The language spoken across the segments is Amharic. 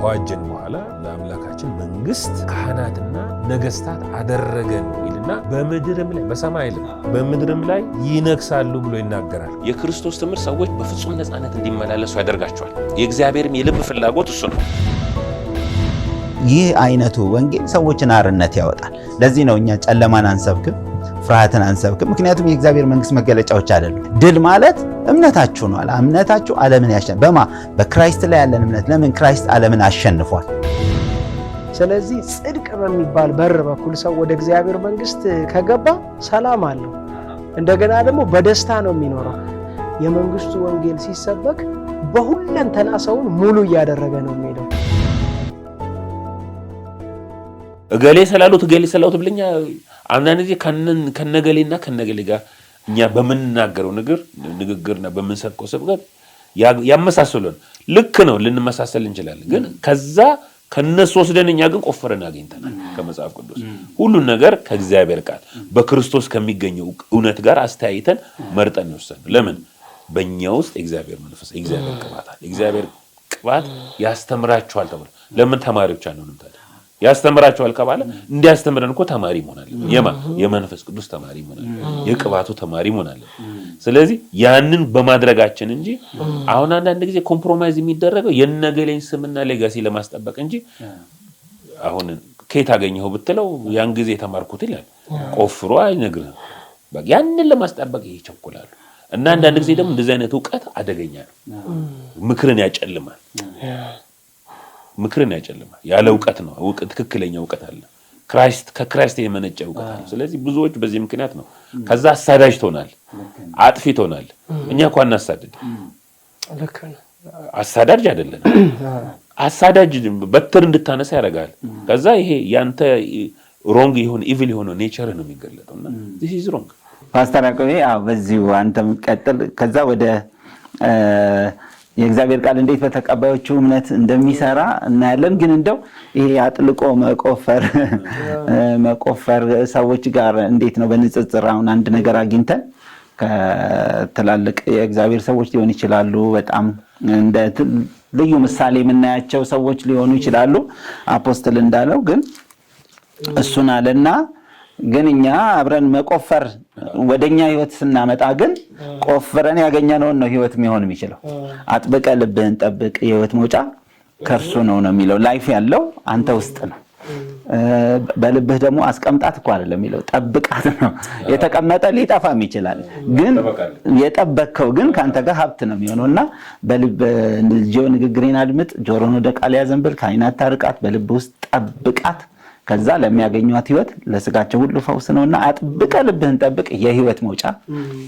ከዋጀን በኋላ ለአምላካችን መንግስት ካህናትና ነገስታት አደረገን ይልና በምድርም ላይ በሰማይ ላይ በምድርም ላይ ይነግሳሉ ብሎ ይናገራል። የክርስቶስ ትምህርት ሰዎች በፍጹም ነፃነት እንዲመላለሱ ያደርጋቸዋል። የእግዚአብሔርም የልብ ፍላጎት እሱ ነው። ይህ አይነቱ ወንጌል ሰዎችን አርነት ያወጣል። ለዚህ ነው እኛ ጨለማን አንሰብክም፣ ፍርሃትን አንሰብክም። ምክንያቱም የእግዚአብሔር መንግስት መገለጫዎች አይደሉም። ድል ማለት እምነታችሁ ነው አለ። እምነታችሁ ዓለምን ያሸንፋል። በማ በ Christ ላይ ያለን እምነት። ለምን Christ ዓለምን አሸንፏል። ስለዚህ ጽድቅ በሚባል በር በኩል ሰው ወደ እግዚአብሔር መንግስት ከገባ ሰላም አለው። እንደገና ደግሞ በደስታ ነው የሚኖረው። የመንግስቱ ወንጌል ሲሰበክ በሁለንተና ሰውን ሙሉ እያደረገ ነው የሚሄደው። እገሌ ስላሉት እገሌ ስላሉት ብለኛ አንዳንድ ጊዜ ከነገሌና ከነገሌ ጋር እኛ በምንናገረው ንግግርና በምንሰብከው ስብከት ያመሳስሉን። ልክ ነው፣ ልንመሳሰል እንችላለን። ግን ከዛ ከነሱ ወስደን እኛ ግን ቆፍረን አግኝተናል ከመጽሐፍ ቅዱስ ሁሉን ነገር ከእግዚአብሔር ቃል በክርስቶስ ከሚገኘው እውነት ጋር አስተያይተን መርጠን ይወሰን። ለምን በእኛ ውስጥ የእግዚአብሔር መንፈስ የእግዚአብሔር ቅባት አለ። የእግዚአብሔር ቅባት ያስተምራችኋል ተብሎ ለምን ተማሪዎች አንሆንም ታዲያ? ያስተምራቸዋል ከባለ እንዲያስተምረን እኮ ተማሪ መሆን አለብን። የመንፈስ ቅዱስ ተማሪ መሆን አለብን። የቅባቱ ተማሪ መሆን አለብን። ስለዚህ ያንን በማድረጋችን እንጂ አሁን አንዳንድ ጊዜ compromise የሚደረገው የነገሌን ስምና legacy ለማስጠበቅ እንጂ አሁን ከየት አገኘኸው ብትለው ያን ጊዜ የተማርኩት ይላል። ቆፍሮ አይነግርህም። ያንን ለማስጠበቅ ይቸኩላሉ። እና አንዳንድ ጊዜ ደግሞ እንደዚህ አይነት እውቀት አደገኛ ነው። ምክርን ያጨልማል። ምክርን ያጨልማል። ያለ እውቀት ነው። ትክክለኛ እውቀት አለ። Christ ከ Christ የመነጨ እውቀት አለ። ስለዚህ ብዙዎች በዚህ ምክንያት ነው። ከዛ አሳዳጅ ትሆናል፣ አጥፊ ትሆናል። እኛ እኮ አናሳድድ፣ አሳዳጅ አይደለንም። አሳዳጅ በትር እንድታነሳ ያደርጋል። ከዛ ይሄ ያንተ wrong የሆነ evil የሆነ nature ነው የሚገለጠው እና this is wrong። ፓስተር ያዕቆብ በዚሁ አንተም ቀጥል። ከዛ ወደ የእግዚአብሔር ቃል እንዴት በተቀባዮቹ እምነት እንደሚሰራ እናያለን። ግን እንደው ይሄ አጥልቆ መቆፈር ሰዎች ጋር እንዴት ነው በንጽጽር አሁን አንድ ነገር አግኝተን ከትላልቅ የእግዚአብሔር ሰዎች ሊሆን ይችላሉ፣ በጣም እንደ ልዩ ምሳሌ የምናያቸው ሰዎች ሊሆኑ ይችላሉ። Apostle እንዳለው ግን እሱን አለና ግን እኛ አብረን መቆፈር ወደኛ ህይወት ስናመጣ ግን ቆፍረን ያገኘነውን ነው ህይወት የሚሆን የሚችለው። አጥብቀ ልብህን ጠብቅ፣ የህይወት መውጫ ከእርሱ ነው ነው የሚለው። Life ያለው አንተ ውስጥ ነው። በልብህ ደግሞ አስቀምጣት እኮ አይደለም የሚለው፣ ጠብቃት ነው። የተቀመጠ ሊጠፋም ይችላል፣ ግን የጠበቅከው ግን ከአንተ ጋር ሀብት ነው የሚሆነው እና በልብ ንግግሬን አድምጥ፣ ጆሮን ወደ ቃል ያዘንብል፣ ከዓይንህ አታርቃት፣ በልብ ውስጥ ጠብቃት ከዛ ለሚያገኟት ህይወት ለስጋቸው ሁሉ ፈውስ ነውና አጥብቀ ልብህን ጠብቅ የህይወት መውጫ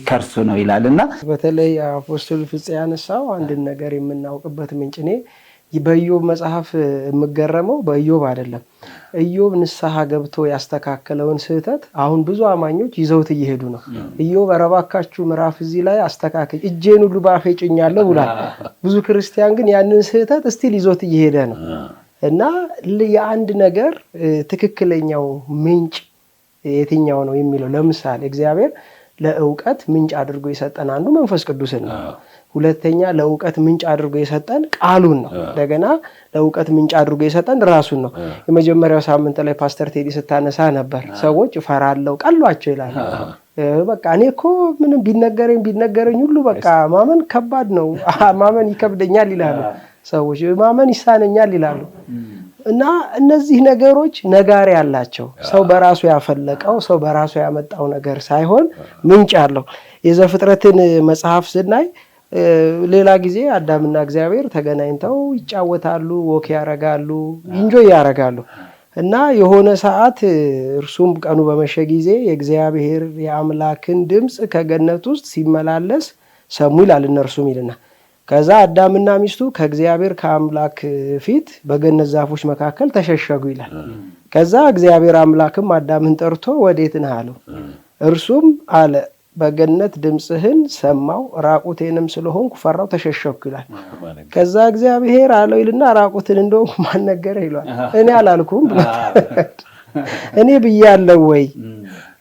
ከእርሱ ነው ይላልና። በተለይ Apostle ፍፄ ያነሳው አንድን ነገር የምናውቅበት ምንጭ እኔ በኢዮብ መጽሐፍ የምገረመው በኢዮብ አይደለም። ኢዮብ ንስሐ ገብቶ ያስተካከለውን ስህተት አሁን ብዙ አማኞች ይዘውት እየሄዱ ነው። ኢዮብ ኧረ እባካችሁ ምዕራፍ እዚህ ላይ አስተካክል እጄን ሁሉ በአፌ ጭኛለሁ ብሏል። ብዙ ክርስቲያን ግን ያንን ስህተት still ይዞት እየሄደ ነው። እና የአንድ ነገር ትክክለኛው ምንጭ የትኛው ነው የሚለው፣ ለምሳሌ እግዚአብሔር ለእውቀት ምንጭ አድርጎ የሰጠን አንዱ መንፈስ ቅዱስን ነው። ሁለተኛ ለእውቀት ምንጭ አድርጎ የሰጠን ቃሉን ነው። እንደገና ለእውቀት ምንጭ አድርጎ የሰጠን ራሱን ነው። የመጀመሪያው ሳምንት ላይ ፓስተር ቴዲ ስታነሳ ነበር። ሰዎች እፈራለሁ ቀሏቸው ይላል። በቃ እኔ እኮ ምንም ቢነገረኝ ቢነገረኝ ሁሉ በቃ ማመን ከባድ ነው፣ ማመን ይከብደኛል ይላሉ ሰዎች፣ ማመን ይሳነኛል ይላሉ። እና እነዚህ ነገሮች ነጋሪ ያላቸው ሰው በራሱ ያፈለቀው ሰው በራሱ ያመጣው ነገር ሳይሆን ምንጭ አለው። የዘፍጥረትን መጽሐፍ ስናይ ሌላ ጊዜ አዳምና እግዚአብሔር ተገናኝተው ይጫወታሉ፣ walk ያረጋሉ፣ enjoy ያረጋሉ። እና የሆነ ሰዓት እርሱም ቀኑ በመሸ ጊዜ የእግዚአብሔር የአምላክን ድምፅ ከገነት ውስጥ ሲመላለስ ሰሙ ይላል እነርሱም ይልና ከዛ አዳምና ሚስቱ ከእግዚአብሔር ከአምላክ ፊት በገነት ዛፎች መካከል ተሸሸጉ ይላል። ከዛ እግዚአብሔር አምላክም አዳምን ጠርቶ ወዴት ነህ አለው። እርሱም አለ በገነት ድምፅህን ሰማው፣ ራቁቴንም ስለሆንኩ ፈራው፣ ተሸሸግኩ ይላል። ከዛ እግዚአብሔር አለው ይልና ራቁትን እንደሆንኩ ማን ነገረህ ይለዋል። እኔ አላልኩም ብሎ እኔ ብያለሁ ወይ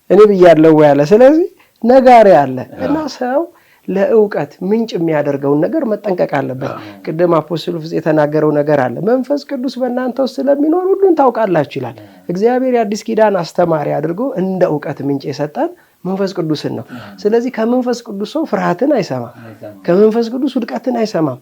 እኔ ብያለሁ ወይ አለ። ስለዚህ ነጋሪ አለ እና ሰው ለእውቀት ምንጭ የሚያደርገውን ነገር መጠንቀቅ አለበት። ቅድም apostle ኡ የተናገረው ነገር አለ። መንፈስ ቅዱስ በእናንተ ውስጥ ስለሚኖር ሁሉን ታውቃላችሁ ይላል። እግዚአብሔር የአዲስ ኪዳን አስተማሪ አድርጎ እንደ እውቀት ምንጭ የሰጠን መንፈስ ቅዱስን ነው። ስለዚህ ከመንፈስ ቅዱስ ሰው ፍርሃትን አይሰማም። ከመንፈስ ቅዱስ ውድቀትን አይሰማም።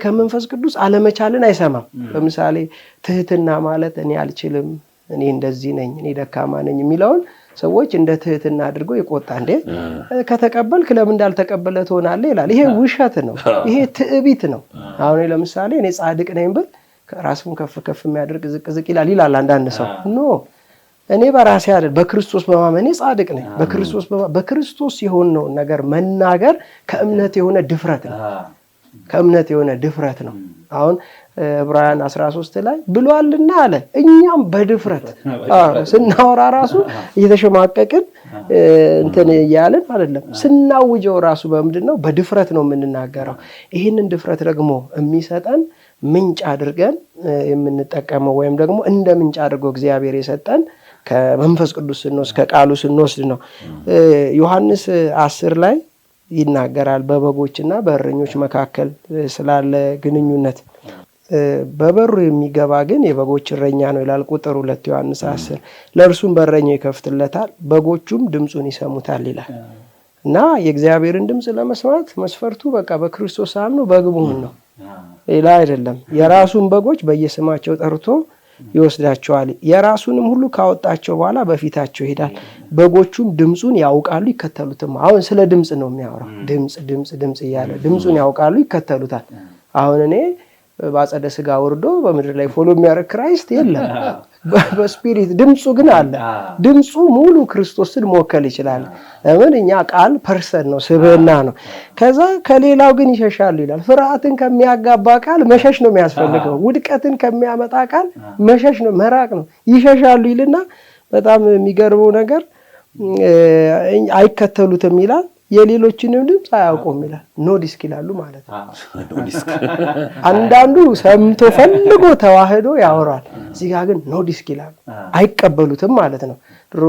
ከመንፈስ ቅዱስ አለመቻልን አይሰማም። ለምሳሌ ትህትና ማለት እኔ አልችልም፣ እኔ እንደዚህ ነኝ፣ እኔ ደካማ ነኝ የሚለውን ሰዎች እንደ ትህትና አድርገው ይቆጣ። እንዴ ከተቀበልክ ለምን እንዳልተቀበለ ትሆናለህ ይላል። ይሄ ውሸት ነው። ይሄ ትዕቢት ነው። አሁን ለምሳሌ እኔ ጻድቅ ነኝ ብል ራሱን ከፍ ከፍ የሚያደርግ ዝቅ ዝቅ ይላል ይላል አንዳንድ ሰው። No፣ እኔ በራሴ አይደል፣ በክርስቶስ በማመኔ ጻድቅ ነኝ። በክርስቶስ የሆነውን ነገር መናገር ከእምነት የሆነ ድፍረት ነው። ከእምነት የሆነ ድፍረት ነው። አሁን ዕብራውያን 13 ላይ ብሏልና አለ። እኛም በድፍረት ስናወራ ራሱ እየተሸማቀቅን እንትን እያልን አይደለም። ስናውጀው ራሱ በምንድን ነው? በድፍረት ነው የምንናገረው። ይህንን ድፍረት ደግሞ የሚሰጠን ምንጭ አድርገን የምንጠቀመው ወይም ደግሞ እንደ ምንጭ አድርጎ እግዚአብሔር የሰጠን ከመንፈስ ቅዱስ ስንወስድ፣ ከቃሉ ስንወስድ ነው። ዮሐንስ 10 ላይ ይናገራል በበጎችና በእረኞች መካከል ስላለ ግንኙነት። በበሩ የሚገባ ግን የበጎች እረኛ ነው ይላል። ቁጥር 2 ዮሐንስ 10። ለእርሱም በረኛው ይከፍትለታል፣ በጎቹም ድምፁን ይሰሙታል ይላል። እና የእግዚአብሔርን ድምፅ ለመስማት መስፈርቱ በቃ በክርስቶስ አምኖ በግ መሆን ነው፣ ሌላ አይደለም። የራሱን በጎች በየስማቸው ጠርቶ ይወስዳቸዋል። የራሱንም ሁሉ ካወጣቸው በኋላ በፊታቸው ይሄዳል። በጎቹም ድምፁን ያውቃሉ ይከተሉትም። አሁን ስለ ድምፅ ነው የሚያወራው። ድምፅ ድምፅ ድምፅ እያለ ድምፁን ያውቃሉ ይከተሉታል። አሁን እኔ በአጸደ ስጋ ወርዶ በምድር ላይ follow የሚያደርግ Christ የለም። በ spirit ድምፁ ግን አለ። ድምፁ ሙሉ ክርስቶስን መወከል ይችላል። ለምን እኛ ቃል person ነው፣ ስብዕና ነው። ከዛ ከሌላው ግን ይሸሻሉ ይላል። ፍርሃትን ከሚያጋባ ቃል መሸሽ ነው የሚያስፈልገው። ውድቀትን ከሚያመጣ ቃል መሸሽ ነው፣ መራቅ ነው። ይሸሻሉ ይልና በጣም የሚገርመው ነገር አይከተሉትም ይላል። የሌሎችንም ድምፅ አያውቁም ይላል። No disc ይላሉ ማለት ነው። አንዳንዱ ሰምቶ ፈልጎ ተዋህዶ ያወራል። እዚህ ጋር ግን no disc ይላሉ፣ አይቀበሉትም ማለት ነው። ድሮ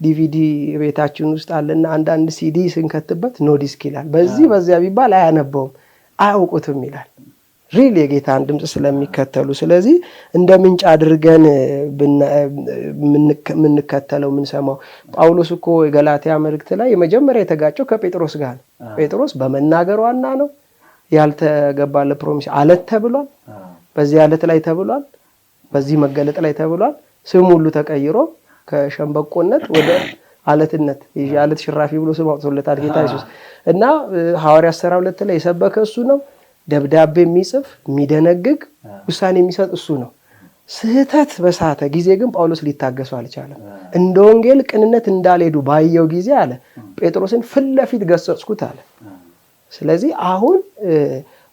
ዲቪዲ ቤታችን ውስጥ አለና አንዳንድ ሲዲ ስንከትበት no disc ይላል። በዚህ በዚያ ቢባል አያነበውም፣ አያውቁትም ይላል። Real የጌታን ድምፅ ስለሚከተሉ። ስለዚህ እንደ ምንጭ አድርገን የምንከተለው፣ የምንሰማው፣ ጳውሎስ እኮ የገላትያ መልእክት ላይ የመጀመሪያ የተጋጨው ከጴጥሮስ ጋር ነው። ጴጥሮስ በመናገር ዋና ነው። ያልተገባለ promise አለት ተብሏል። በዚህ አለት ላይ ተብሏል። በዚህ መገለጥ ላይ ተብሏል። ስም ሁሉ ተቀይሮ ከሸንበቆነት ወደ አለትነት፣ የአለት ሽራፊ ብሎ ስም አውጥቶለታል ጌታ ኢየሱስ። እና ሐዋርያት ሥራ 2 ላይ የሰበከ እሱ ነው። ደብዳቤ የሚጽፍ፣ የሚደነግግ፣ ውሳኔ የሚሰጥ እሱ ነው። ስህተት በሳተ ጊዜ ግን ጳውሎስ ሊታገሱ አልቻለም። እንደ ወንጌል ቅንነት እንዳልሄዱ ባየው ጊዜ አለ ጴጥሮስን ፊት ለፊት ገሰጽኩት አለ። ስለዚህ አሁን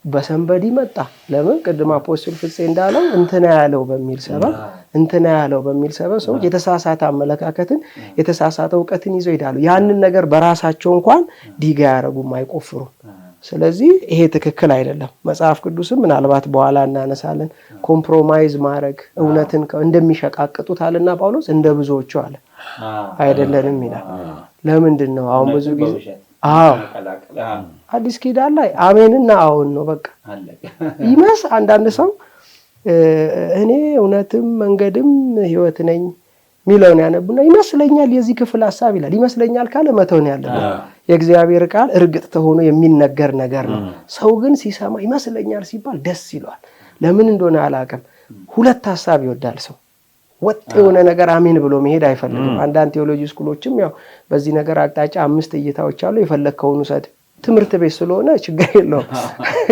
በ somebody መጣ። ለምን ቅድም apostle ፍፄ እንዳለው እንትና ያለው በሚል ሰበብ ሰዎች የተሳሳተ አመለካከትን፣ የተሳሳተ እውቀትን ይዘው ይሄዳሉ። ያንን ነገር በራሳቸው እንኳን dig አያደርጉም፣ አይቆፍሩም። ስለዚህ ይሄ ትክክል አይደለም። መጽሐፍ ቅዱስም ምናልባት በኋላ እናነሳለን። Compromise ማድረግ፣ እውነትን እንደሚሸቃቅጡት አለና ጳውሎስ እንደ ብዙዎቹ አለ አይደለንም ይላል። ለምንድን ነው አሁን ብዙ ጊዜ? አዎ፣ አዲስ ኪዳን ላይ አሜንና አዎን ነው በቃ። ይመስ አንዳንድ ሰው እኔ እውነትም መንገድም ሕይወት ነኝ ሚለውን ያነቡና ይመስለኛል የዚህ ክፍል ሀሳብ ይላል። ይመስለኛል ካለ መተው ነው ያለበት። የእግዚአብሔር ቃል እርግጥ ተሆኖ የሚነገር ነገር ነው። ሰው ግን ሲሰማ ይመስለኛል ሲባል ደስ ይለዋል። ለምን እንደሆነ አላውቅም። ሁለት ሀሳብ ይወዳል ሰው። ወጥ የሆነ ነገር አሜን ብሎ መሄድ አይፈልግም። አንዳንድ theology school ኦችም ያው በዚህ ነገር አቅጣጫ አምስት እይታዎች አሉ፣ የፈለግከውን ውሰድ። ትምህርት ቤት ስለሆነ ችግር የለውም።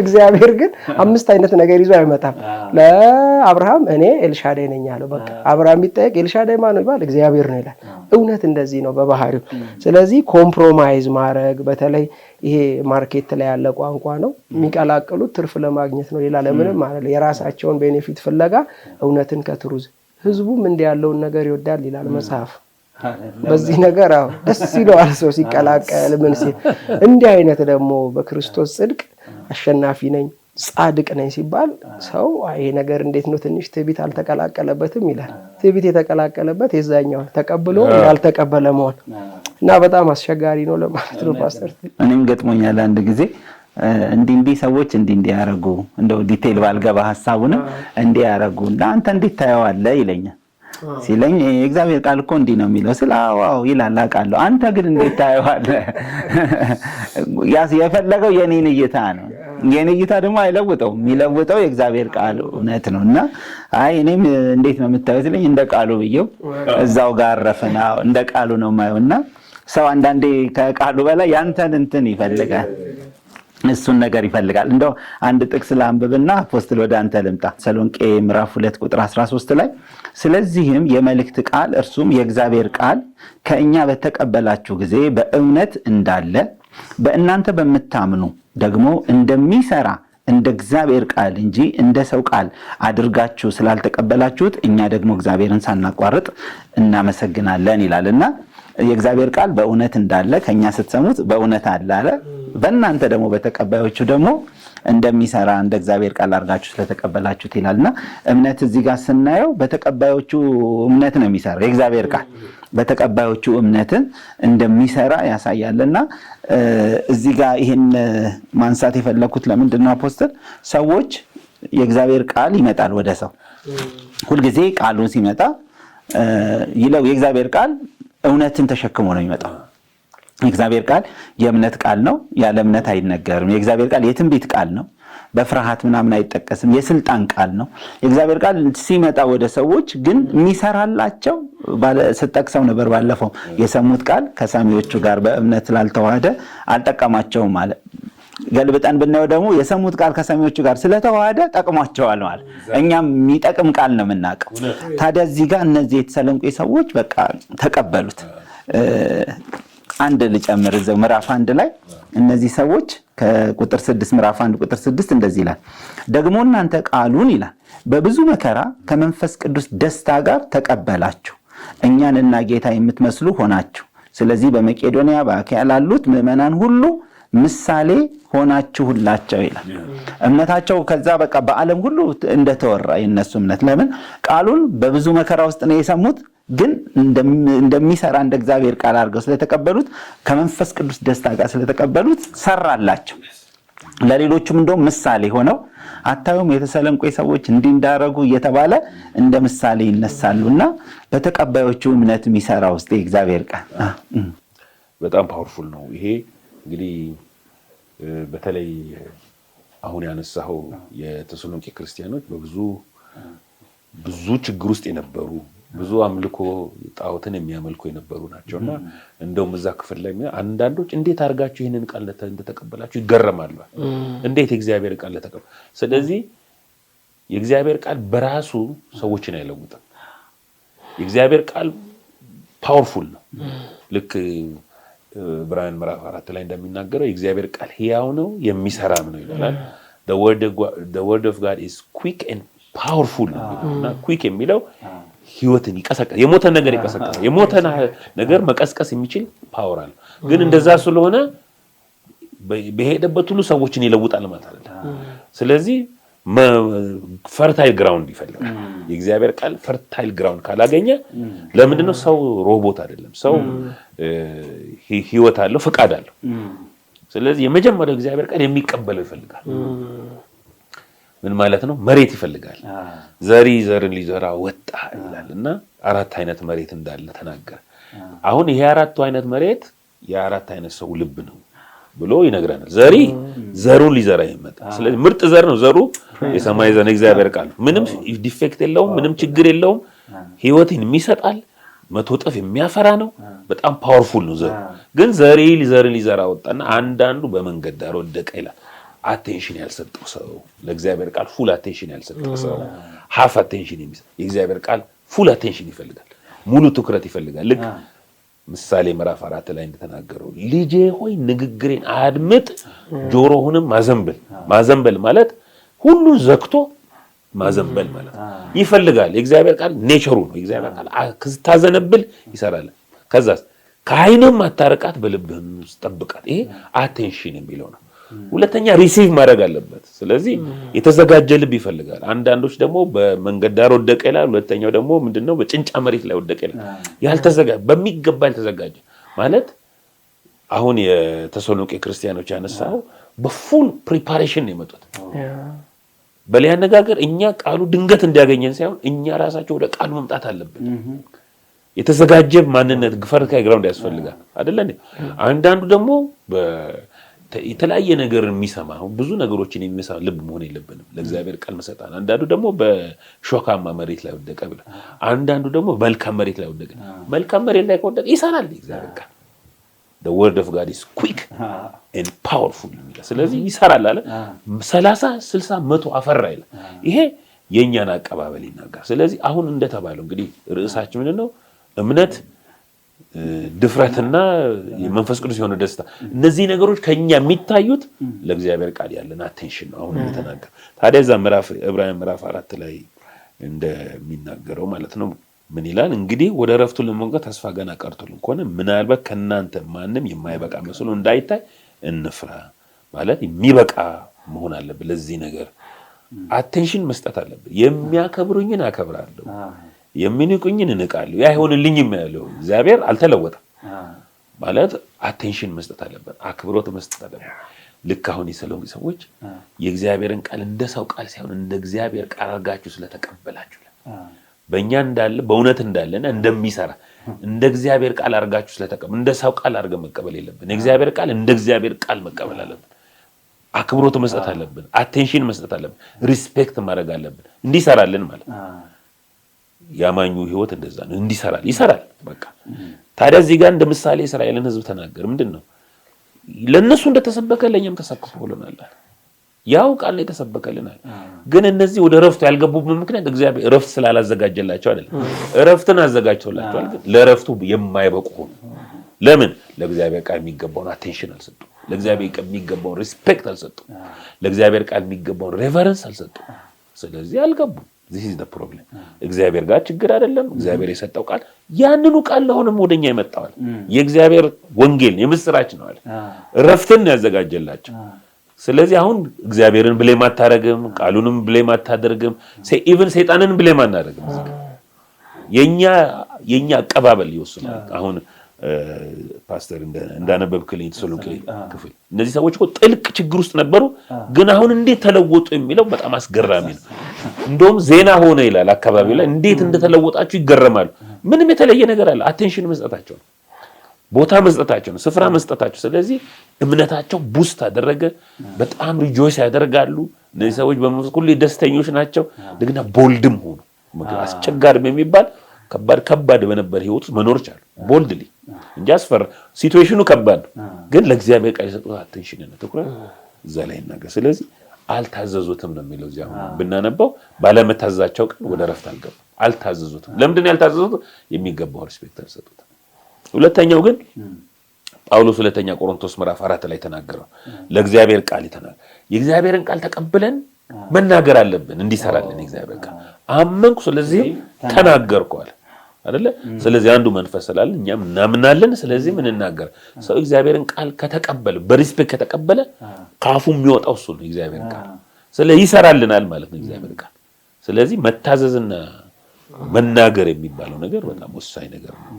እግዚአብሔር ግን አምስት አይነት ነገር ይዞ አይመጣም። ለአብርሃም እኔ ኤልሻዳይ ነኝ አለው። በቃ አብርሃም ቢጠየቅ ኤልሻዳይ ማን ነው ይባል እግዚአብሔር ነው ይላል። እውነት እንደዚህ ነው በባህሪው። ስለዚህ compromise ማድረግ በተለይ ይሄ market ላይ ያለ ቋንቋ ነው። የሚቀላቅሉት ትርፍ ለማግኘት ነው፣ ሌላ ለምንም ማለት የራሳቸውን benefit ፍለጋ እውነትን ከ truth። ህዝቡም እንዲህ ያለውን ነገር ይወዳል ይላል መጽሐፍ። በዚህ ነገር አዎ ደስ ይለዋል ሰው ሲቀላቀል ምን ሲል። እንዲህ አይነት ደግሞ በክርስቶስ ጽድቅ አሸናፊ ነኝ፣ ጻድቅ ነኝ ሲባል ሰው ይሄ ነገር እንዴት ነው ትንሽ ትዕቢት አልተቀላቀለበትም ይላል። ትዕቢት የተቀላቀለበት የዛኛው ተቀብሎ ያልተቀበለ መሆን እና በጣም አስቸጋሪ ነው ለማለት ነው ፓስተር። እኔም ገጥሞኛል አንድ ጊዜ እንዲህ እንዲህ ሰዎች እንዲህ እንዲህ ያደረጉ፣ እንደው detail ባልገባ ሀሳቡንም፣ እንዲህ ያደረጉ እና አንተ እንዴት ታየዋለህ ይለኛል። ሲለኝ የእግዚአብሔር ቃል እኮ እንዲህ ነው የሚለው ስል አዎ አዎ ይላል፣ አውቃለሁ። አንተ ግን እንዴት ታየዋለህ? የፈለገው የኔን እይታ ነው። የኔ እይታ ደግሞ አይለውጠውም። የሚለውጠው የእግዚአብሔር ቃል እውነት ነው። እና አይ እኔም እንዴት ነው የምታየው ሲለኝ እንደ ቃሉ ብዬው እዛው ጋር አረፍን። አዎ እንደ ቃሉ ነው የማየው። እና ሰው አንዳንዴ ከቃሉ በላይ ያንተን እንትን ይፈልጋል፣ እሱን ነገር ይፈልጋል። እንደው አንድ ጥቅስ ላንብብና apostle ወደ አንተ ልምጣ። ተሰሎንቄ ምዕራፍ 2 ቁጥር 13 ላይ ስለዚህም የመልእክት ቃል እርሱም የእግዚአብሔር ቃል ከእኛ በተቀበላችሁ ጊዜ በእውነት እንዳለ በእናንተ በምታምኑ ደግሞ እንደሚሰራ እንደ እግዚአብሔር ቃል እንጂ እንደ ሰው ቃል አድርጋችሁ ስላልተቀበላችሁት እኛ ደግሞ እግዚአብሔርን ሳናቋርጥ እናመሰግናለን ይላል። እና የእግዚአብሔር ቃል በእውነት እንዳለ ከኛ ስትሰሙት በእውነት አለ አለ፣ በእናንተ ደግሞ በተቀባዮቹ ደግሞ እንደሚሰራ እንደ እግዚአብሔር ቃል አድርጋችሁ ስለተቀበላችሁት ይላልና እምነት እዚህ ጋር ስናየው በተቀባዮቹ እምነት ነው የሚሰራው። የእግዚአብሔር ቃል በተቀባዮቹ እምነትን እንደሚሰራ ያሳያልና እዚህ ጋር ይህን ማንሳት የፈለኩት ለምንድን ነው apostle? ሰዎች የእግዚአብሔር ቃል ይመጣል ወደ ሰው፣ ሁልጊዜ ቃሉን ሲመጣ ይለው የእግዚአብሔር ቃል እውነትን ተሸክሞ ነው የሚመጣው። የእግዚአብሔር ቃል የእምነት ቃል ነው። ያለ እምነት አይነገርም። የእግዚአብሔር ቃል የትንቢት ቃል ነው። በፍርሃት ምናምን አይጠቀስም። የስልጣን ቃል ነው። የእግዚአብሔር ቃል ሲመጣ ወደ ሰዎች ግን የሚሰራላቸው ስጠቅሰው ነበር ባለፈው፣ የሰሙት ቃል ከሰሚዎቹ ጋር በእምነት ስላልተዋህደ አልጠቀማቸውም አለ። ገልብጠን ብናየው ደግሞ የሰሙት ቃል ከሰሚዎቹ ጋር ስለተዋህደ ጠቅሟቸዋል ማለት እኛም የሚጠቅም ቃል ነው የምናውቀው። ታዲያ እዚህ ጋር እነዚህ የተሰሎንቄ ሰዎች በቃ ተቀበሉት። አንድ ልጨምር፣ እዛው ምዕራፍ 1 ላይ እነዚህ ሰዎች ከቁጥር 6፣ ምዕራፍ 1 ቁጥር 6 እንደዚህ ይላል። ደግሞ እናንተ ቃሉን ይላል በብዙ መከራ ከመንፈስ ቅዱስ ደስታ ጋር ተቀበላችሁ፣ እኛንና ጌታ የምትመስሉ ሆናችሁ። ስለዚህ በመቄዶንያ በአካይያ ላሉት ምዕመናን ሁሉ ምሳሌ ሆናችሁላቸው ይላል። እምነታቸው ከዛ በቃ በዓለም ሁሉ እንደተወራ የነሱ እምነት። ለምን? ቃሉን በብዙ መከራ ውስጥ ነው የሰሙት፣ ግን እንደሚሰራ እንደ እግዚአብሔር ቃል አድርገው ስለተቀበሉት፣ ከመንፈስ ቅዱስ ደስታ ጋር ስለተቀበሉት ሰራላቸው። ለሌሎቹም እንደውም ምሳሌ ሆነው አታዩም የተሰሎንቄ ሰዎች እንዲህ እንዳረጉ እየተባለ እንደ ምሳሌ ይነሳሉና በተቀባዮቹ እምነት የሚሰራ ውስጥ የእግዚአብሔር ቃል በጣም powerful ነው። ይሄ እንግዲህ በተለይ አሁን ያነሳኸው የተሰሎንቄ ክርስቲያኖች በብዙ ብዙ ችግር ውስጥ የነበሩ፣ ብዙ አምልኮ ጣዖትን የሚያመልኩ የነበሩ ናቸው። እና እንደውም እዛ ክፍል ላይ አንዳንዶች እንዴት አድርጋችሁ ይህንን ቃል እንደተቀበላችሁ ይገረማሉ። እንዴት የእግዚአብሔር ቃል ለተቀበ ስለዚህ የእግዚአብሔር ቃል በራሱ ሰዎችን አይለውጥም። የእግዚአብሔር ቃል powerful ነው። ልክ ዕብራውያን ምዕራፍ 4 ላይ እንደሚናገረው የእግዚአብሔር ቃል ሕያው ነው የሚሰራም ነው ይላል። The word of God is quick and powerful ነው። እና quick የሚለው ህይወትን ይቀሰቅሳል። የሞተ ነገር ይቀሰቅሳል። የሞተ ነገር መቀስቀስ የሚችል power አለው። ግን እንደዛ ስለሆነ በሄደበት ሁሉ ሰዎችን ይለውጣል ማለት አይደለም። ስለዚህ fertile ground ይፈልጋል። የእግዚአብሔር ቃል fertile ground ካላገኘ፣ ለምንድን ነው? ሰው ሮቦት አይደለም። ሰው ህይወት አለው፣ ፍቃድ አለው። ስለዚህ የመጀመሪያው እግዚአብሔር ቃል የሚቀበለው ይፈልጋል። ምን ማለት ነው? መሬት ይፈልጋል። ዘሪ ዘርን ሊዘራ ወጣ ይላል እና አራት አይነት መሬት እንዳለ ተናገረ። አሁን ይሄ አራቱ አይነት መሬት የአራት አይነት ሰው ልብ ነው ብሎ ይነግረናል። ዘሪ ዘሩን ሊዘራ ይመጣ። ስለዚህ ምርጥ ዘር ነው። ዘሩ የሰማይ ዘር እግዚአብሔር ቃል ምንም defect የለውም፣ ምንም ችግር የለውም። ህይወትን የሚሰጣል፣ 100 እጥፍ የሚያፈራ ነው። በጣም powerful ነው ዘሩ። ግን ዘሪ ዘርን ሊዘራ ወጣና አንዳንዱ በመንገድ ዳር ወደቀ ይላል። Attention ያልሰጠው ሰው፣ ለእግዚአብሔር ቃል full attention ያልሰጠው ሰው፣ half attention የሚሰጥ። የእግዚአብሔር ቃል full attention ይፈልጋል፣ ሙሉ ትኩረት ይፈልጋል። ልክ ምሳሌ ምዕራፍ 4 ላይ እንደተናገረው ልጄ ሆይ ንግግሬን አድምጥ፣ ጆሮህንም ማዘንበል። ማዘንበል ማለት ሁሉን ዘግቶ ማዘንበል ማለት ይፈልጋል። የእግዚአብሔር ቃል nature ኡ ነው። የእግዚአብሔር ቃል ስታዘነብል ይሰራል። ከዛስ ከዓይንህም አታርቃት፣ በልብህም ውስጥ ጠብቃት። ይሄ attention የሚለው ነው። ሁለተኛ receive ማድረግ አለበት። ስለዚህ የተዘጋጀ ልብ ይፈልጋል። አንዳንዶች ደግሞ በመንገድ ዳር ወደቀ ይላል። ሁለተኛው ደግሞ ምንድነው? በጭንጫ መሬት ላይ ወደቀ ይላል። በሚገባ ያልተዘጋጀ ማለት አሁን የተሰሎንቄ ክርስቲያኖች ያነሳው በ full preparation ነው የመጡት። በሌላ አነጋገር እኛ ቃሉ ድንገት እንዲያገኘን ሳይሆን እኛ ራሳቸው ወደ ቃሉ መምጣት አለብን። የተዘጋጀ ማንነት fertile ground ያስፈልጋል አይደለ? አንዳንዱ ደግሞ የተለያየ ነገር የሚሰማ፣ ብዙ ነገሮችን የሚሰማ ልብ መሆን የለብንም። ለእግዚአብሔር ቃል መሰጣን። አንዳንዱ ደግሞ በሾካማ መሬት ላይ ወደቀ ብለ፣ አንዳንዱ ደግሞ መልካም መሬት ላይ ወደቀ። መልካም መሬት ላይ ከወደቀ ይሰራል እግዚአብሔር ቃል። "The word of God is quick and powerful" የሚለው፣ ስለዚህ ይሰራል አለ። 30፣ 60፣ 100 አፈራ ይላል። ይሄ የእኛን አቀባበል ይናገራል። ስለዚህ አሁን እንደተባለው እንግዲህ ርዕሳችን ምንድን ነው? እምነት፣ ድፍረትና የመንፈስ ቅዱስ የሆነ ደስታ። እነዚህ ነገሮች ከኛ የሚታዩት ለእግዚአብሔር ቃል ያለን attention ነው። አሁን እንደተናገር ታዲያ እዛ ምዕራፍ ዕብራውያን ምዕራፍ 4 ላይ እንደሚናገረው ማለት ነው፣ ምን ይላል? እንግዲህ ወደ እረፍቱ ለመግባት ተስፋ ገና ቀርቶልን ከሆነ ምናልባት ከእናንተ ማንም የማይበቃ መስሎ እንዳይታይ እንፍራ። ማለት የሚበቃ መሆን አለብን። ለዚህ ነገር attention መስጠት አለብን። የሚያከብሩኝን አከብራለሁ፣ የሚንቁኝን እንቃለሁ። ያ አይሆንልኝም ያለው እግዚአብሔር አልተለወጠም። ማለት attention መስጠት አለብን፣ አክብሮት መስጠት አለብን። ልክ አሁን የሰሎንቄ ሰዎች የእግዚአብሔርን ቃል እንደ ሰው ቃል ሳይሆን እንደ እግዚአብሔር ቃል አድርጋችሁ ስለተቀበላችሁ፣ በእኛ እንዳለ፣ በእውነት እንዳለና እንደሚሰራ እንደ እግዚአብሔር ቃል አድርጋችሁ ስለተቀበል፣ እንደ ሰው ቃል አድርገን መቀበል የለብን። የእግዚአብሔር ቃል እንደ እግዚአብሔር ቃል መቀበል አለብን። አክብሮት መስጠት አለብን። Attention መስጠት አለብን። Respect ማድረግ አለብን። እንዲሰራልን ማለት፣ የአማኙ ህይወት እንደዛ ነው። እንዲሰራል፣ ይሰራል። በቃ ታዲያ እዚህ ጋር እንደ ምሳሌ የእስራኤልን ህዝብ ተናገር። ምንድን ነው? ለእነሱ እንደተሰበከ ለእኛም ተሰብኮልናል። ያው ቃል ነው የተሰበከልናል። ግን እነዚህ ወደ እረፍቱ ያልገቡበት ምክንያት እግዚአብሔር እረፍት ስላላዘጋጀላቸው አይደለም። እረፍትን አዘጋጅቶላቸዋል። ግን ለእረፍቱ የማይበቁ ሆኑ። ለምን? ለእግዚአብሔር ቃል የሚገባውን attention አልሰጡም። ለእግዚአብሔር ቃል የሚገባውን respect አልሰጡም። ለእግዚአብሔር ቃል የሚገባውን reverence አልሰጡም። ስለዚህ አልገቡም። This is the problem። እግዚአብሔር ጋር ችግር አይደለም። እግዚአብሔር የሰጠው ቃል ያንኑ ቃል ለሆነም ወደኛ ይመጣዋል። የእግዚአብሔር ወንጌል የምስራች ነው አለ። እረፍትን ያዘጋጀላቸው። ስለዚህ አሁን እግዚአብሔርን blame አታደርግም፣ ቃሉንም blame አታደርግም፣ even ሰይጣንን blame አናደርግም። የኛ አቀባበል ይወስናል። አሁን ፓስተር እንዳነበብክልኝ የተሰሎንቄ ክፍል እነዚህ ሰዎች እኮ ጥልቅ ችግር ውስጥ ነበሩ፣ ግን አሁን እንዴት ተለወጡ የሚለው በጣም አስገራሚ ነው። እንደውም ዜና ሆነ ይላል፣ አካባቢው ላይ እንዴት እንደተለወጣችሁ ይገረማሉ። ምንም የተለየ ነገር አለ? Attention መስጠታቸው ነው፣ ቦታ መስጠታቸው ነው፣ ስፍራ መስጠታቸው። ስለዚህ እምነታቸው boost አደረገ። በጣም rejoice ያደርጋሉ። እነዚህ ሰዎች በመንፈስ ሁሉ ደስተኞች ናቸው። እንደገና bold ም ሆኑ። አስቸጋሪም የሚባል ከባድ ከባድ በነበር ህይወት ውስጥ መኖር ቻሉ boldly እንጂ አስፈራ situation ኑ ከባድ ነው፣ ግን ለእግዚአብሔር ቃል የሰጡት attention እና ትኩረት እዛ ላይ ይናገር። ስለዚህ አልታዘዙትም ነው የሚለው። እዚያ ብናነባው ባለመታዘዛቸው ቀን ወደ እረፍት አልገቡም። አልታዘዙትም። ለምንድን ነው ያልታዘዙት? የሚገባው respect አልሰጡትም። ሁለተኛው ግን ጳውሎስ ሁለተኛ ቆሮንቶስ ምዕራፍ 4 ላይ ተናገረው፣ ለእግዚአብሔር ቃል የተናገረ፣ የእግዚአብሔርን ቃል ተቀብለን መናገር አለብን እንዲሰራልን። የእግዚአብሔር ቃል አመንኩ ስለዚህም ተናገርኩ አለ አይደለ? ስለዚህ አንዱ መንፈስ ስላለ እኛም እናምናለን፣ ስለዚህ ምን እንናገር። ሰው እግዚአብሔርን ቃል ከተቀበለ፣ በ respect ከተቀበለ ከአፉ የሚወጣው እሱ ነው፣ እግዚአብሔር ቃል። ስለዚህ ይሰራልናል ማለት ነው እግዚአብሔር ቃል። ስለዚህ መታዘዝና መናገር የሚባለው ነገር በጣም ወሳኝ ነገር ነው።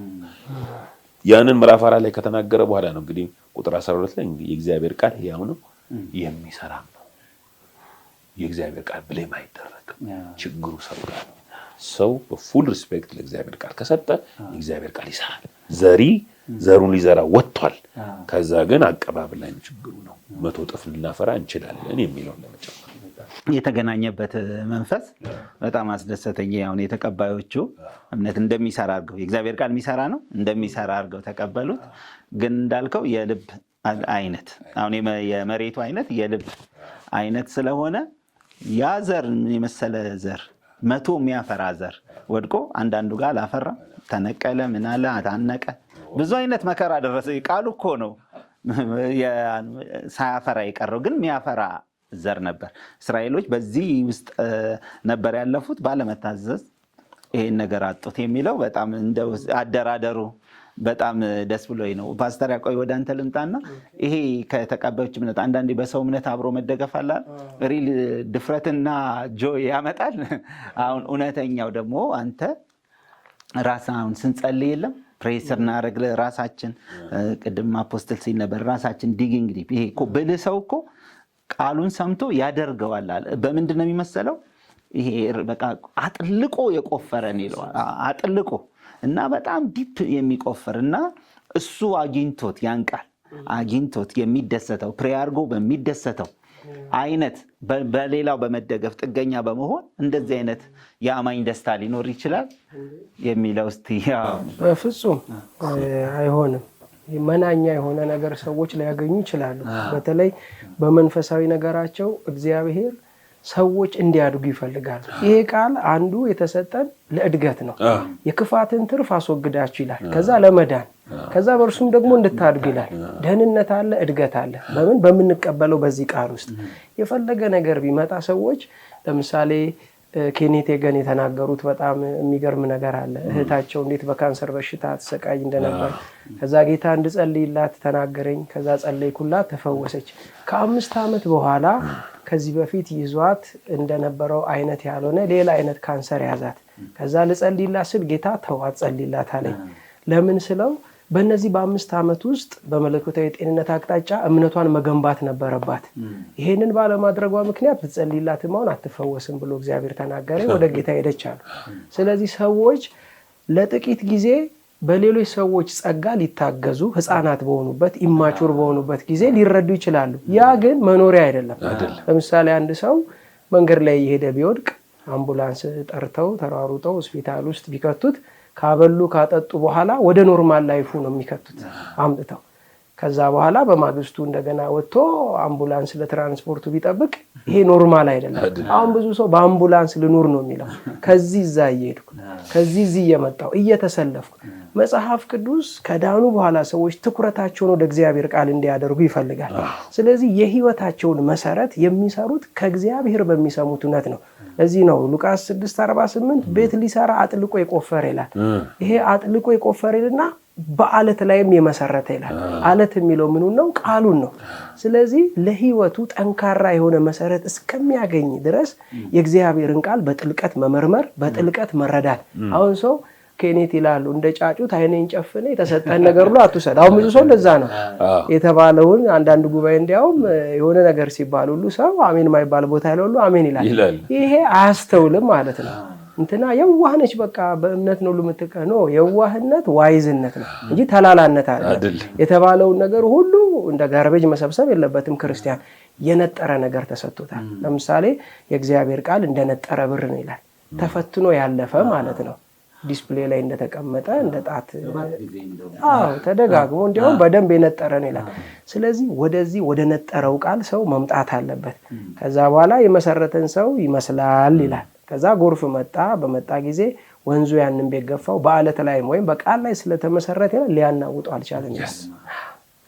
ያንን ምዕራፍ 4 ላይ ከተናገረ በኋላ ነው እንግዲህ ቁጥር 12 ላይ የእግዚአብሔር ቃል ሕያው ነው፣ የሚሰራም ነው። የእግዚአብሔር ቃል blame አይደረግም። ችግሩ ሰው ጋር ነው። ሰው በ full respect ለእግዚአብሔር ቃል ከሰጠ የእግዚአብሔር ቃል ይሰራል። ዘሪ ዘሩን ሊዘራ ወጥቷል። ከዛ ግን አቀባበል ላይ ነው ችግሩ ነው። 100 እጥፍ ልናፈራ እንችላለን የሚለውን ለመጨመር። የተገናኘበት መንፈስ በጣም አስደሰተኝ። አሁን የተቀባዮቹ እምነት እንደሚሰራ አድርገው፣ የእግዚአብሔር ቃል የሚሰራ ነው፣ እንደሚሰራ አድርገው ተቀበሉት። ግን እንዳልከው የልብ አይነት፣ አሁን የመሬቱ አይነት የልብ አይነት ስለሆነ ያ ዘር የመሰለ ዘር፣ 100 የሚያፈራ ዘር ወድቆ አንዳንዱ ጋር አላፈራም፣ ተነቀለ፣ ምን አለ፣ ታነቀ፣ ብዙ አይነት መከራ ደረሰ። ቃሉ እኮ ነው ሳያፈራ የቀረው፣ ግን የሚያፈራ ዘር ነበር። እስራኤሎች በዚህ ውስጥ ነበር ያለፉት። ባለመታዘዝ ይሄን ነገር አጡት የሚለው በጣም እንደው አደራደሩ በጣም ደስ ብሎኝ ነው። ፓስተር ያቆይ ወደ አንተ ልምጣና ይሄ ከተቀባዮች እምነት አንዳንዴ በሰው እምነት አብሮ መደገፍ አለ real ድፍረትና joy ያመጣል። አሁን እውነተኛው ደግሞ አንተ ራስህ አሁን ስንጸልይ የለም pray ስናደርግ ራሳችን ቅድም apostle ሲል ነበር ራሳችን digging deep። ይሄ እኮ ብልህ ሰው እኮ ቃሉን ሰምቶ ያደርገዋል አለ። በምንድን ነው የሚመሰለው? ይሄ በቃ አጥልቆ የቆፈረን ይለዋል። አጥልቆ እና በጣም deep የሚቆፍር እና እሱ አግኝቶት ያን ቃል አግኝቶት የሚደሰተው pray አድርጎ በሚደሰተው አይነት በሌላው በመደገፍ ጥገኛ በመሆን እንደዚህ አይነት የአማኝ ደስታ ሊኖር ይችላል የሚለው እስቲ። በፍጹም አይሆንም። መናኛ የሆነ ነገር ሰዎች ሊያገኙ ይችላሉ። በተለይ በመንፈሳዊ ነገራቸው እግዚአብሔር ሰዎች እንዲያድጉ ይፈልጋል። ይሄ ቃል አንዱ የተሰጠን ለእድገት ነው። የክፋትን ትርፍ አስወግዳችሁ ይላል። ከዛ ለመዳን ከዛ በእርሱም ደግሞ እንድታድጉ ይላል። ደህንነት አለ፣ እድገት አለ። በምን በምንቀበለው በዚህ ቃል ውስጥ የፈለገ ነገር ቢመጣ ሰዎች ለምሳሌ ኬኔት ሄገን የተናገሩት በጣም የሚገርም ነገር አለ። እህታቸው እንዴት በካንሰር በሽታ ትሰቃይ እንደነበር ከዛ ጌታ እንድጸልይላት ተናገረኝ። ከዛ ጸለይኩላት፣ ተፈወሰች። ከ5 ዓመት በኋላ ከዚህ በፊት ይዟት እንደነበረው አይነት ያልሆነ ሌላ አይነት ካንሰር ያዛት። ከዛ ልጸልይላት ስል ጌታ ተው አትጸልይላት አለኝ። ለምን ስለው በእነዚህ በ5 ዓመት ውስጥ በመለኮታዊ ጤንነት አቅጣጫ እምነቷን መገንባት ነበረባት። ይሄንን ባለማድረጓ ምክንያት ብትጸልይላትም አሁን አትፈወስም ብሎ እግዚአብሔር ተናገረ። ወደ ጌታ ሄደች አሉ። ስለዚህ ሰዎች ለጥቂት ጊዜ በሌሎች ሰዎች ጸጋ ሊታገዙ ህፃናት በሆኑበት immature በሆኑበት ጊዜ ሊረዱ ይችላሉ። ያ ግን መኖሪያ አይደለም። ለምሳሌ አንድ ሰው መንገድ ላይ እየሄደ ቢወድቅ አምቡላንስ ጠርተው ተሯሩጠው ሆስፒታል ውስጥ ቢከቱት ካበሉ ካጠጡ በኋላ ወደ normal life ኡ ነው የሚከቱት አምጥተው። ከዛ በኋላ በማግስቱ እንደገና ወጥቶ አምቡላንስ ለትራንስፖርቱ ቢጠብቅ ይሄ normal አይደለም። አሁን ብዙ ሰው በአምቡላንስ ልኑር ነው የሚለው። ከዚህ እዛ እየሄድኩ ከዚህ እዚህ እየመጣሁ እየተሰለፍኩ። መጽሐፍ ቅዱስ ከዳኑ በኋላ ሰዎች ትኩረታቸውን ወደ እግዚአብሔር ቃል እንዲያደርጉ ይፈልጋል። ስለዚህ የህይወታቸውን መሰረት የሚሰሩት ከእግዚአብሔር በሚሰሙት እውነት ነው። ለዚህ ነው ሉቃስ 6:48 ቤት ሊሰራ አጥልቆ የቆፈረ ይላል። ይሄ አጥልቆ የቆፈረ ይልና በአለት ላይም የመሰረተ ይላል። አለት የሚለው ምኑን ነው? ቃሉን ነው። ስለዚህ ለህይወቱ ጠንካራ የሆነ መሰረት እስከሚያገኝ ድረስ የእግዚአብሔርን ቃል በጥልቀት መመርመር፣ በጥልቀት መረዳት። አሁን ሰው ኬኔት ይላሉ እንደ ጫጩት አይኔን ጨፍነ የተሰጠን ነገር ሁሉ አትውሰድ። አሁን ብዙ ሰው እንደዛ ነው የተባለውን። አንዳንድ ጉባኤ እንዲያውም የሆነ ነገር ሲባል ሁሉ ሰው አሜን የማይባል ቦታ ያለ ሁሉ አሜን ይላል። ይሄ አያስተውልም ማለት ነው። እንትና የዋህ ነች በቃ በእምነት ነው የምትቀነው። የዋህነት wise ነት ነው እንጂ ተላላነት አይደለም። የተባለውን ነገር ሁሉ እንደ garbage መሰብሰብ የለበትም ክርስቲያን። የነጠረ ነገር ተሰጥቶታል። ለምሳሌ የእግዚአብሔር ቃል እንደነጠረ ብር ነው ይላል። ተፈትኖ ያለፈ ማለት ነው። display ላይ እንደተቀመጠ እንደ ጣት አዎ ተደጋግሞ እንዲያውም በደንብ የነጠረ ነው ይላል። ስለዚህ ወደዚህ ወደ ነጠረው ቃል ሰው መምጣት አለበት። ከዛ በኋላ የመሰረተን ሰው ይመስላል ይላል። ከዛ ጎርፍ መጣ። በመጣ ጊዜ ወንዙ ያንን ቤት ገፋው። በአለት ላይ ወይም በቃል ላይ ስለተመሰረተ ይላል ሊያናውጠው አልቻለም ይላል።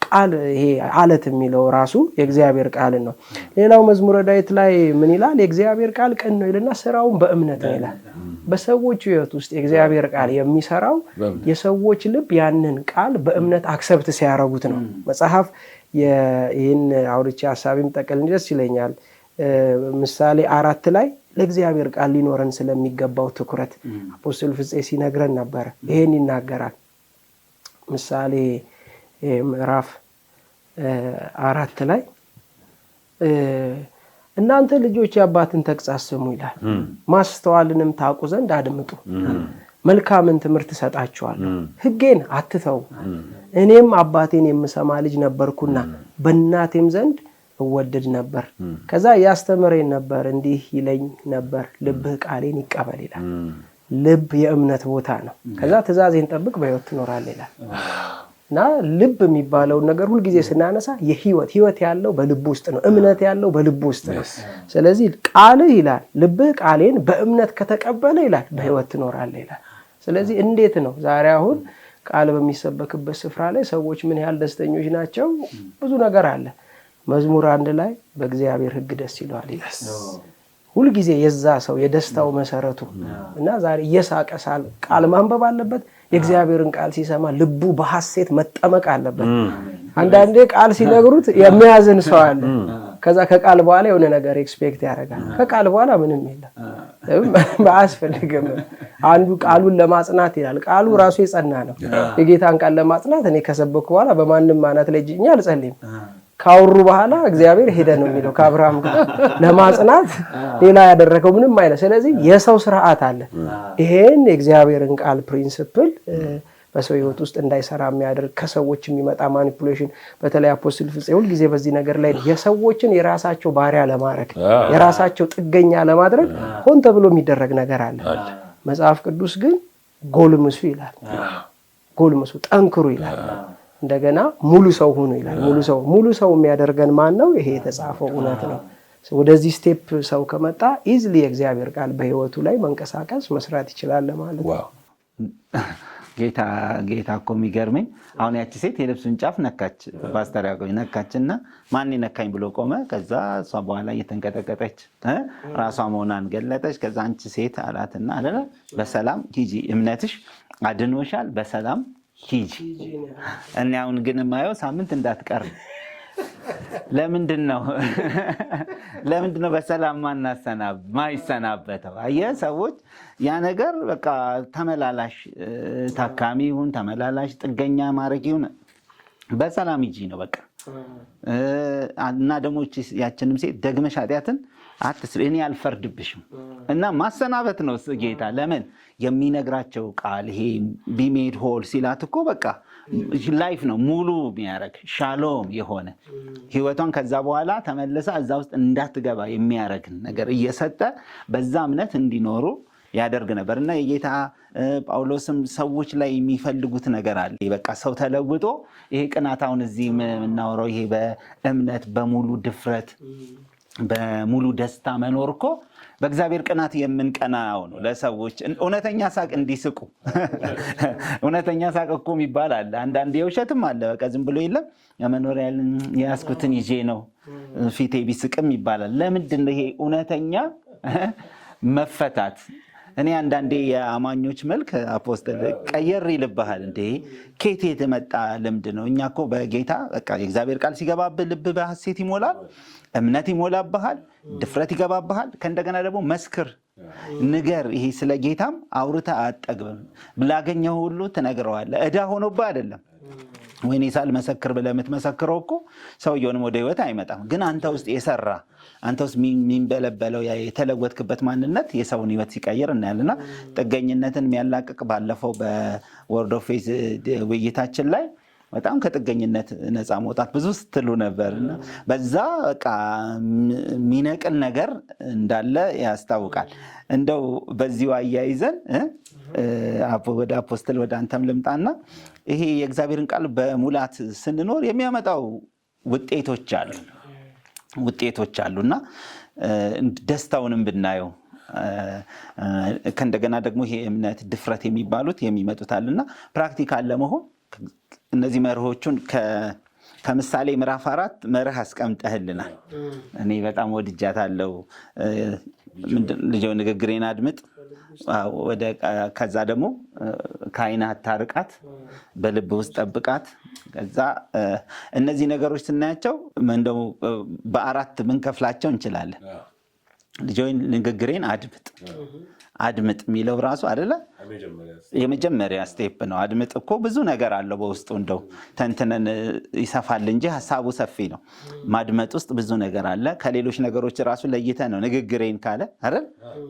ቃል ይሄ አለት የሚለው ራሱ የእግዚአብሔር ቃል ነው። ሌላው መዝሙረ ዳዊት ላይ ምን ይላል? የእግዚአብሔር ቃል ቅን ነው ይልና ስራውን በእምነት ነው ይላል። በሰዎች ህይወት ውስጥ የእግዚአብሔር ቃል የሚሰራው የሰዎች ልብ ያንን ቃል በእምነት accept ሲያረጉት ነው። መጽሐፍ ይህን አውርቼ ሐሳቤም ጠቅልል ደስ ይለኛል። ምሳሌ 4 ላይ ለእግዚአብሔር ቃል ሊኖረን ስለሚገባው ትኩረት apostle ፍፄ ሲነግረን ነበር። ይሄን ይናገራል። ምሳሌ ምዕራፍ 4 ላይ እናንተ ልጆች የአባትን ተግሣጽ ስሙ ይላል። ማስተዋልንም ታውቁ ዘንድ አድምጡ። መልካምን ትምህርት እሰጣችኋለሁ፣ ሕጌን አትተው። እኔም አባቴን የምሰማ ልጅ ነበርኩና በእናቴም ዘንድ እወደድ ነበር። ከዛ ያስተምረኝ ነበር፣ እንዲህ ይለኝ ነበር፣ ልብህ ቃሌን ይቀበል ይላል። ልብ የእምነት ቦታ ነው። ከዛ ትእዛዜን ጠብቅ በሕይወት ትኖራለህ ይላል። እና ልብ የሚባለው ነገር ሁል ጊዜ ስናነሳ የህይወት ህይወት ያለው በልብ ውስጥ ነው። እምነት ያለው በልብ ውስጥ ነው። ስለዚህ ቃልህ ይላል ልብህ ቃሌን በእምነት ከተቀበለ ይላል በህይወት ትኖራለህ ይላል። ስለዚህ እንዴት ነው ዛሬ አሁን ቃል በሚሰበክበት ስፍራ ላይ ሰዎች ምን ያህል ደስተኞች ናቸው? ብዙ ነገር አለ። መዝሙር 1 ላይ በእግዚአብሔር ሕግ ደስ ይለዋል ይላል። ሁልጊዜ የዛ ሰው የደስታው መሰረቱ እና ዛሬ እየሳቀ ቃል ማንበብ አለበት። የእግዚአብሔርን ቃል ሲሰማ ልቡ በሐሴት መጠመቅ አለበት። አንዳንዴ ቃል ሲነግሩት የሚያዝን ሰው አለ። ከዛ ከቃል በኋላ የሆነ ነገር expect ያደርጋል። ከቃል በኋላ ምንም የለም፣ አያስፈልግም። አንዱ ቃሉን ለማጽናት ይላል። ቃሉ ራሱ የጸና ነው። የጌታን ቃል ለማጽናት እኔ ከሰበኩ በኋላ በማንም አናት ላይ እጅ አልጸልይም። ካወሩ በኋላ እግዚአብሔር ሄደ ነው የሚለው ከአብርሃም ጋር ለማጽናት ሌላ ያደረገው ምንም አይነት። ስለዚህ የሰው ስርዓት አለ። ይሄን የእግዚአብሔርን ቃል principle በሰው ህይወት ውስጥ እንዳይሰራ የሚያደርግ ከሰዎች የሚመጣ manipulation፣ በተለይ apostle ፍፄ ሁልጊዜ በዚህ ነገር ላይ የሰዎችን የራሳቸው ባሪያ ለማድረግ፣ የራሳቸው ጥገኛ ለማድረግ ሆን ተብሎ የሚደረግ ነገር አለ። መጽሐፍ ቅዱስ ግን ጎልምሱ ይላል። ጎልምሱ፣ ጠንክሩ ይላል። እንደገና ሙሉ ሰው ሁኑ ይላል። ሙሉ ሰው የሚያደርገን ማን ነው? ይሄ የተጻፈው እውነት ነው። ወደዚህ step ሰው ከመጣ easily የእግዚአብሔር ቃል በህይወቱ ላይ መንቀሳቀስ መስራት ይችላል ማለት ነው። ጌታ ጌታ እኮ የሚገርመኝ አሁን ያቺ ሴት የልብሱን ጫፍ ነካች፣ ፓስተር ያቆኝ ነካች እና ማን ነካኝ ብሎ ቆመ። ከዛ እሷ በኋላ እየተንቀጠቀጠች ራሷ መሆኗን ገለጠች። ከዛ አንቺ ሴት አላትና አለ በሰላም ሂጂ፣ እምነትሽ አድኖሻል፣ በሰላም ሂጂ። እኔ አሁን ግን የማየው ሳምንት እንዳትቀር። ለምንድን ነው በሰላም ማይሰናበተው? አየህ ሰዎች ያ ነገር በቃ ተመላላሽ ታካሚ ይሁን፣ ተመላላሽ ጥገኛ ማድረግ ይሁን፣ በሰላም ሂጂ ነው በቃ። እና ደግሞ ያችንም ሴት ደግመሽ ኃጢአትን አትስሪ፣ እኔ አልፈርድብሽም እና ማሰናበት ነው ጌታ። ለምን የሚነግራቸው ቃል ይሄ be made whole ሲላት እኮ በቃ life ነው ሙሉ የሚያደርግ፣ ሻሎም የሆነ ህይወቷን ከዛ በኋላ ተመልሳ እዛ ውስጥ እንዳትገባ የሚያደርግ ነገር እየሰጠ በዛ እምነት እንዲኖሩ ያደርግ ነበር። እና የጌታ ጳውሎስም ሰዎች ላይ የሚፈልጉት ነገር አለ። በቃ ሰው ተለውጦ ይሄ ቅናት አሁን እዚህ የምናወራው ይሄ በእምነት በሙሉ ድፍረት በሙሉ ደስታ መኖር እኮ በእግዚአብሔር ቅናት የምንቀናው ነው። ለሰዎች እውነተኛ ሳቅ እንዲስቁ፣ እውነተኛ ሳቅ እኮ የሚባል አለ። አንዳንድ የውሸትም አለ። በቃ ዝም ብሎ የለም የመኖሪያ የያዝኩትን ይዤ ነው ፊቴ ቢስቅም ይባላል። ለምንድን ነው ይሄ እውነተኛ መፈታት? እኔ አንዳንዴ የአማኞች መልክ apostle ቀየር ይልብሃል። እንዴ ኬት የተመጣ ልምድ ነው? እኛ እኮ በጌታ በቃ የእግዚአብሔር ቃል ሲገባብህ ልብ በሐሴት ይሞላል፣ እምነት ይሞላብሃል፣ ድፍረት ይገባብሃል። ከእንደገና ደግሞ መስክር፣ ንገር። ይሄ ስለ ጌታም አውርተህ አትጠግብም። ላገኘው ሁሉ ትነግረዋለህ። ዕዳ ሆኖብህ አይደለም። ወይኔ ሳልመሰክር ብለህ የምትመሰክረው እኮ ሰውየውንም ወደ ህይወት አይመጣም። ግን አንተ ውስጥ የሰራ፣ አንተ ውስጥ የሚንበለበለው ያ የተለወጥክበት ማንነት የሰውን ህይወት ሲቀይር እናያለና ጥገኝነትን የሚያላቅቅ ባለፈው በ Word of Faith ውይይታችን ላይ በጣም ከጥገኝነት ነፃ መውጣት ብዙ ስትሉ ነበር እና በዛ በቃ የሚነቅል ነገር እንዳለ ያስታውቃል። እንደው በዚሁ አያይዘን ወደ apostle ወደ አንተም ልምጣና ይሄ የእግዚአብሔርን ቃል በሙላት ስንኖር የሚያመጣው ውጤቶች አሉ እና ደስታውንም ብናየው ከእንደገና ደግሞ ይሄ እምነት፣ ድፍረት የሚባሉት የሚመጡት አሉና practical ለመሆን እነዚህ መርሆቹን ከምሳሌ ምዕራፍ 4 መርህ አስቀምጠህልናል። እኔ በጣም ወድጃታለሁ። ልጄ ንግግሬን አድምጥ፣ ከዛ ደግሞ ከዓይንህ አታርቃት፣ በልብ ውስጥ ጠብቃት። ከዛ እነዚህ ነገሮች ስናያቸው እንደው በአራት ምንከፍላቸው እንችላለን። ልጄ ንግግሬን አድምጥ፣ አድምጥ የሚለው ራሱ አይደለ የመጀመሪያ step ነው። አድምጥ እኮ ብዙ ነገር አለው በውስጡ፣ እንደው ተንትነን ይሰፋል እንጂ ሀሳቡ ሰፊ ነው። ማድመጥ ውስጥ ብዙ ነገር አለ። ከሌሎች ነገሮች ራሱ ለይተህ ነው ንግግሬን ካለ አይደል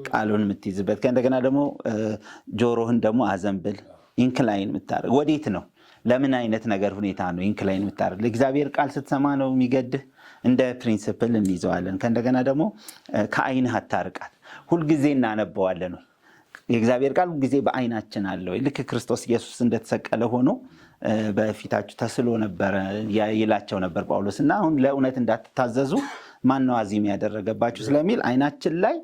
ቃሉን የምትይዝበት። ከእንደገና ደግሞ ጆሮህን ደግሞ አዘንብል፣ incline የምታደርግ ወዴት ነው? ለምን አይነት ነገር ሁኔታ ነው incline የምታደርግ? ለእግዚአብሔር ቃል ስትሰማ ነው የሚገድህ። እንደ principle እንይዘዋለን። ከእንደገና ደግሞ ከዓይንህ አታርቃት። ሁልጊዜ እናነበዋለን ወይ? የእግዚአብሔር ቃል ሁልጊዜ በዓይናችን አለ ወይ? ልክ ክርስቶስ ኢየሱስ እንደተሰቀለ ሆኖ በፊታችሁ ተስሎ ነበረ ይላቸው ነበር ጳውሎስ። እና አሁን ለእውነት እንዳትታዘዙ ማነው አዚም ያደረገባችሁ ስለሚል ዓይናችን ላይ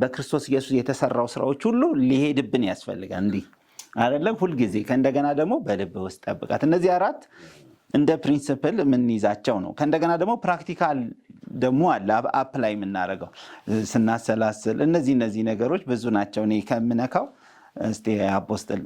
በክርስቶስ ኢየሱስ የተሰራው ስራዎች ሁሉ ሊሄድብን ያስፈልጋል። እንዲህ አይደለም ሁልጊዜ። ከእንደገና ደግሞ በልብ ውስጥ ጠብቃት። እነዚህ አራት እንደ principle የምንይዛቸው ነው። ከእንደገና ደግሞ practical ደግሞ አለ apply የምናደርገው ስናሰላስል። እነዚህ ነገሮች ብዙ ናቸው። እኔ ከምነካው እስቲ apostle።